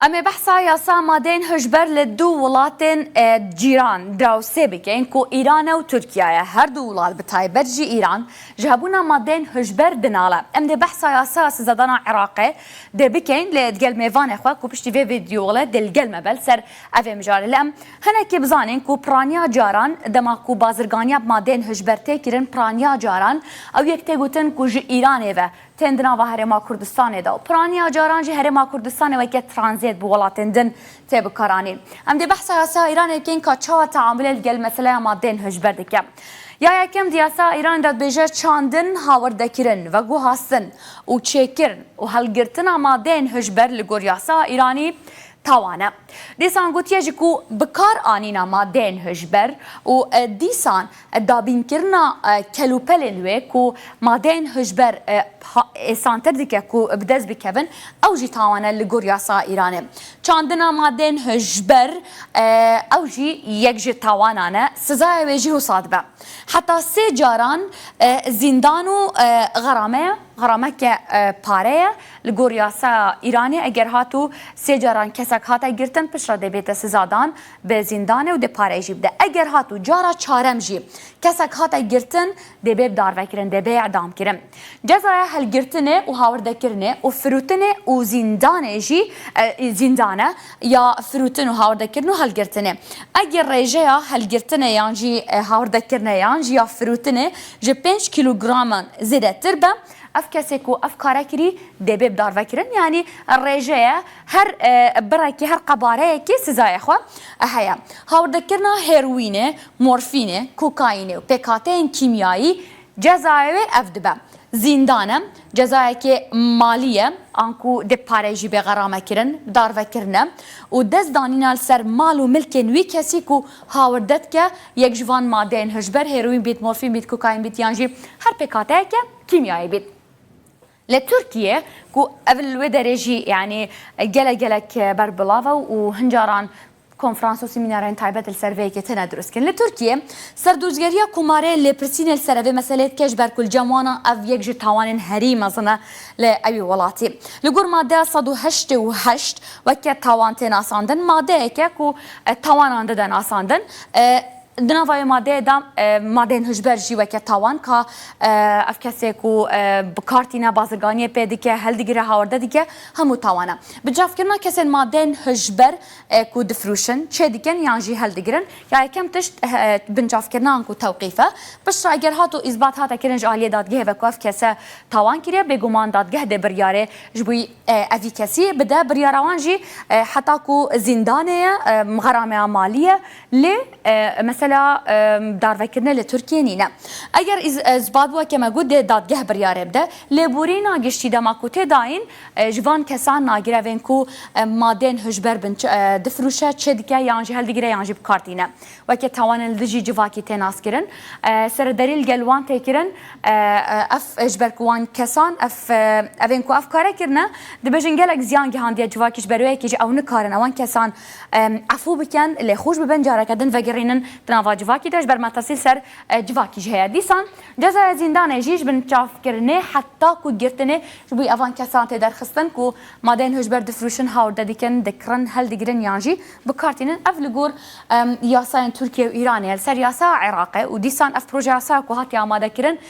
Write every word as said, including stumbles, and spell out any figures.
Em ê behsa yasa madeyên hişber li du welatên, e, cîran, drawsê bikin ku Îran e û Tirkiye ye. Her du welat, bi taybet jî Îran, ji hebûna madeyên hişber dinale. Em dê behsa yasa sizadana Iraqê dê bikin, lê digel mêvanê xwe ku piştî vê vîdyoyê dê li gel me be li ser evê mijarê. Lê em hinekî bizanîn ku piraniya caran, dema ku bazirganiya bi madeyên hişber tê kirin, piraniya caran ew yek tê gotin ku ji Îranê ve tên di nava Herêma Kurdistanê de û piraniya caran jî Herêma Kurdistanê weke tranzît bi welatên din tê bikaranîn. Em dê behsa yasaya Îranê bikin ka çawa teamulê li gel meseleya madeyên hişber dike. Ya yekem di yasaya Îranê de dibêje çandin, hawirdekirin, veguhastin û çêkirin û hilgirtina madeyên hişber li gor yasaya Îranî tawan e. Dîsan gotiye jî ku bikaranîna madeyên hişber û, e, dîsan, e, dabînkirina, e, kelûpelên wê ku madeyên hişber, e, ha-, êsantir dike ku bi dest bikevin, ew jî tawan e li gor yasa Îranê. Çandina madeyên hişber, e, ew jî yek ji tawanan e, sizaya wê jî wisa dibe. Heta sê caran, e, zîndan û, e, xerame ye. Xerameke, e, pare ye. Li gor yasaya Îranê eger hat û sê caran kesek hate girtin, piştre dê bête sizadan bi zîndanê û dê pare jî bide. Eger hat û cara çarem jî kesek hate girtin, dê bê bi darvekirin, dê bê îdamkirin. Cezaya hilgirtinê û hawirdekirinê û firûtinê û zîndanê jî, e, zîndan e ya firûtin û hawirdekirin û hilgirtinê. Eger rêjeya hilgirtinê yan jî, e, hawirdekirinê yan jî ya firûtinê ji pênc kîlograman zêdetir be, ev kesê ku ev kare kirî dê bê bi darvekirin. Yanî rêjeye her, e, birekî, her qebareyekî sizayê xwe, e, heye. Hawrdekirina heroînê, morfînê, kokaînê û pêkhateyên kîmyayî cezayê wê ev dibe. Zîndan e, cezayekê malî ye, anku dê pare jî bê xerame kirin, darvekirin e û destdanîna li ser mal û milkên wî kesî ku hawirde dike, yek ji van madeyên hişber, heroîn bît, morfîn bît, kokaîn bît yan jî her pêkhateyeke kîmyayî bît. Li Tirkiye ku ev li wê derê jî, yanî, gelek gelek berbilav e û hin caran konferans û semînarên taybet li ser vê yekê têne dirustkirin. Li Tirkiye serdozgeriya Komarê lêpirsînê li ser evê meselê dike, ji ber ku li cem wan a ev yek ji tawanên herî mezin e li ewî welatî. Li gor madeya sed û heştê û heşt weke tawan tê nasandin, madeyeke ku, e, tawanan dide nasandin, e, Di nava wê madeyê de, e, madeyên hişber jî weke tawan ka, e, ev kesê ku, e, bi kar tîne, bazirganiyê pê dike, hildigire, hawirde dike, hemû tawan e. Bincavkirina kesên madeyên hişber, e, ku difirûşin, çê dikin yan jî hildigirin, ya yekem tişt, e, bincavkirina anku tewqîf e. Piştre eger hat û îsbat hate kirin ji aliyê dadgehê ve ku ev kese tawan kiriye, bêguman dadgeh dê biryarê ji bo, e, evî kesî bide. Biryara wan jî, e, heta ku zîndanê ye, e, xerameya malî ye. Lê, e, mesela, e, darvekirinê li Tirkiye nîne. Eger îz-, e, îsbat bû, weke me got, dê dadgeh biryarê bide. Lêborîna giştî dema ku tê dayîn, e, ji van kesan nagire, evên ku, e, madeyên hişber bin ç-, e, difirûşe, çê dike, yan jî hildigire, yan jî bi kar tîne. Weke tawanên li dijî civakî tê naskirin. E, serederî li gel wan tê kirin. E, e, ev, e, ji ber ku wan kesan, ev, e, evên ku ev kare kirine, dibêjin gelek ziyan gihandiye civakî, ji ber wê yekê jî ew nikarin ewan kesan, em, efû bikin, lê xweş bibin, careke din vegerînin di nava civakî de, ji ber metesî li ser, e, civakî jî heye. Dîsan cezaya zîndanê jî ji bincavkirinê heta ku girtinê ji bo evan kesan tê derxistin ku madeyên hişber difirûşin, hawirde dikin, dikirin, hildigirin yan jî bi kar tînin. Ev li gor, em, yasayên Tirkiye û Îranê ye. Li ser yasaya Iraqê û dîsan ev proje yasaya ku hatiye amadekirin,